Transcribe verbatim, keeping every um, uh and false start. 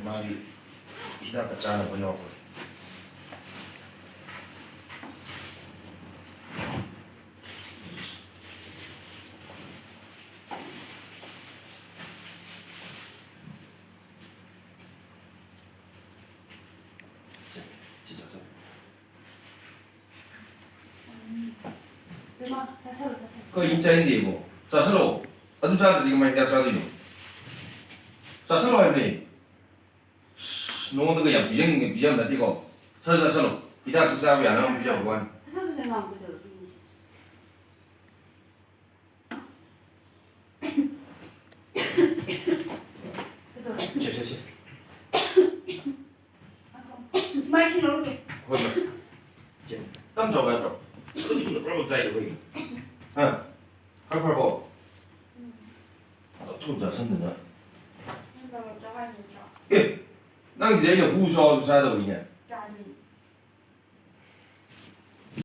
ꯃꯥꯒꯤ ꯍꯤꯗꯥꯛꯀ ꯆꯥꯅꯕ ꯌꯥꯎꯕ꯭ꯔꯥ? ꯁꯦ, ꯁꯤ ꯆꯥꯁꯜꯂꯣ꯫ ꯏꯃꯥ, ꯆꯥꯁꯜꯂꯣ, ꯆꯥꯁꯜꯂꯣ꯫ ꯀꯔꯤꯝ ꯆꯥꯅꯤꯡꯗꯦ ꯏꯕꯣ꯫ ꯆꯥꯁꯜꯂꯣ꯫ ꯑꯗꯨ ꯆꯥꯗ꯭ꯔꯗꯤ ꯀꯃꯥꯏꯅ ꯍꯤꯗꯥꯛ ꯆꯥꯗꯣꯏꯅꯣ? ꯆꯥꯁꯜꯂꯣ ꯍꯥꯏꯕꯅꯦ꯫ ꯑꯁ, ꯅꯉꯣꯟꯗꯒ ꯌꯥꯝ ꯄꯤꯖꯅꯤꯡꯉꯦ, ꯄꯤꯖꯕ ꯅꯠꯇꯦꯀꯣ꯫ ꯁꯠ ꯁꯠ ꯆꯥꯁꯜꯂꯣ꯫ ꯍꯤꯗꯥꯛꯁꯤ ꯆꯥꯕ ꯌꯥꯅꯕ ꯄꯤꯖꯕ ꯋꯥꯅꯤ꯫ ꯐꯖ ꯐꯖ ꯉꯥꯡꯕ ꯀꯩꯗꯧꯔꯒꯦ? ꯀꯩꯗꯧꯔꯒꯦ? ꯁꯦ, ꯁꯦ, ꯁꯦ꯫ ꯃꯥꯏꯁꯤ ꯂꯧꯔꯨꯒꯦ꯫ ꯍꯣꯏ, ꯍꯣꯏ꯫ ꯆꯦ, ꯇꯞ ꯆꯥꯎ ꯌꯥꯗ꯭ꯔꯣ? ꯑꯗꯨꯗꯤ ꯁꯣꯝꯗ ꯄꯨꯂꯞ ꯄꯨꯂꯞ ꯆꯥꯏꯗꯣ ꯀꯩꯒꯤꯅꯣ? ꯍꯥ? ꯈꯔ ꯐꯔꯕꯣ? ꯎꯝ꯫ ꯑꯊꯨꯝ ꯆꯥꯁꯟꯗꯅ꯫ ꯅꯪ ꯇꯥꯃꯣ ꯆꯥꯎ ꯍꯥꯏ ꯅꯠꯇ꯭ꯔꯣ? ꯑꯦ! ꯅꯪ ꯁꯤꯗ ꯑꯩꯅ ꯍꯨ ꯆꯥꯎꯁꯨ ꯆꯥꯗꯧꯔꯤꯅꯦ꯫ ꯆꯥꯗꯣꯏꯅꯤ꯫